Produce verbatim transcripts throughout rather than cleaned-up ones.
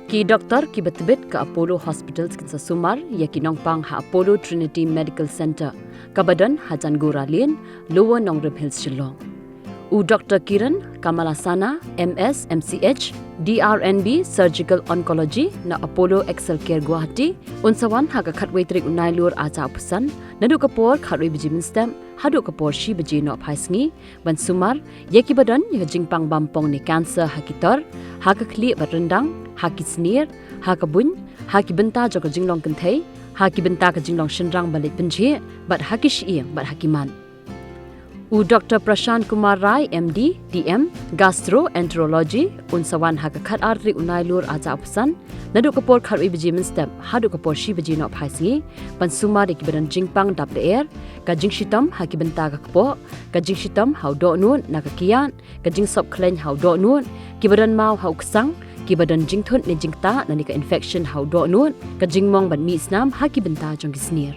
Ki doktor kiba tbit ka Apollo Hospitals kin sa sumar ïa ki nongpang ha Apollo Trinity Medical Centre, kaba don ha Jangora Lane, Lower Nongrim Hills, Shillong. U Doktor Kiran Kamalasana, M S, M C H, D R N B, Surgical Oncology na Apollo Excel Care, Guwahati, un sa wan ha ka khatwei tarik u Nailur arhajar arphew san, naduh ka por khatwei baje mynstep haduh ka por shi baje nohphai sngi, ban sumar ïa kiba don ïa ka jingpang bampong ne cancer ha ki tor, ha ka khlieh bad ryndang, ha ki snier, ha ka buiñ, ha ki bynta jong ka jinglong kynthei, ha ki bynta ka jinglong shynrang ba leit pynjhieh, bad ha ki shyieng bad ha ki mat. U Doktor Prashant Kumar Rai, M D, D M, Gastroenterology, un sa wan ha ka khatar tarik u Nailur arhajar arphew san, naduh ka por khatwei baje mynstep haduh ka por shi baje nohphai sngi, ban sumar ïa kiba don jingpang dap lyer, ka jingshitom ha ki bynta ka kpoh, ka jingshitom ha u dohnud na ka kiad, ka jingsop khleiñ ha u dohnud, kiba don maw ha u ksang, kiba don jingthut ne jingktah lane ka infection ha u dohnud, ka jingmong bad mih snam ha ki bynta jong ki snier.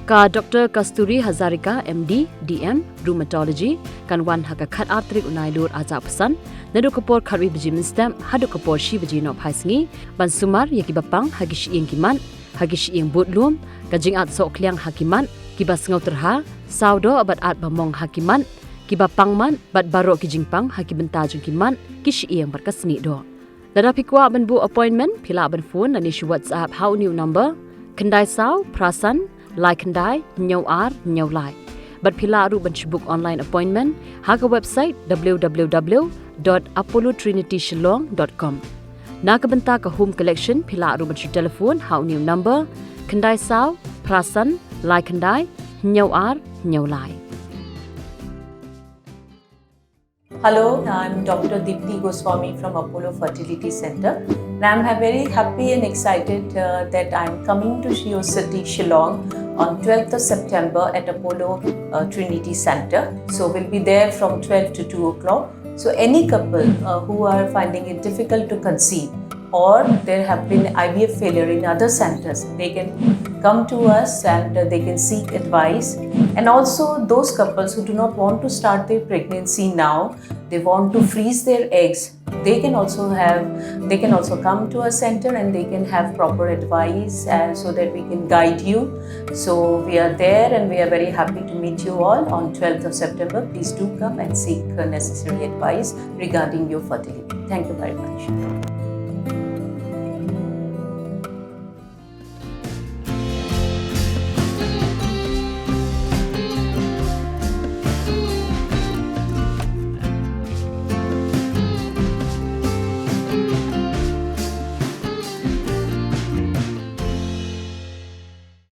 Ka Doktor Kasturi Hazarika, M D, D M, Rheumatology, kan wan ha ka khatar tarik u Nailur arhajar arphew san, naduh ka por khatwei baje mynstep haduh ka por shi baje nohphai sngi, ban sumar ïa kiba pang ha ki shyieng ki mat, ha ki shyieng budlum, ka jingat soh khliang ha ki mat, kiba sngewtyrha, sawdoh bad at ba mong ha ki mat, kiba pang mat, bad baroh ki jingpang ha ki bynta jong ki mat, ki shyieng bad ka snieh doh. Lada phi kwah ban buh appointment, phi lah ban phone lane shu WhatsApp ha une u number, khyndai saw phra san lai khyndai hynñiew ar hynñiew lai. Bad phi lah ruh ban shu book online appointment ha ka website w w w dot apollo trinity shillong dot com. Na ka bynta ka home collection, phi lah ruh ban shu telephone ha une u number, khyndai saw phra san lai khyndai hynñiew ar hynñiew lai. Hello, I'm Doctor Dipti Goswami from Apollo Fertility Center, and I'm ha- very happy and excited uh, that I'm coming to your city, Shillong, on twelfth of September at Apollo uh, Trinity Center. So we'll be there from twelve to two o'clock. So any couple uh, who are finding it difficult to conceive, or there have been I V F failure in other centers, they can come to us and uh, they can seek advice. And also those couples who do not want to start their pregnancy now, they want to freeze their eggs, they can also have, they can also come to our center and they can have proper advice uh, so that we can guide you. So we are there and we are very happy to meet you all on twelfth of September. Please do come and seek uh, necessary advice regarding your fertility. Thank you very much.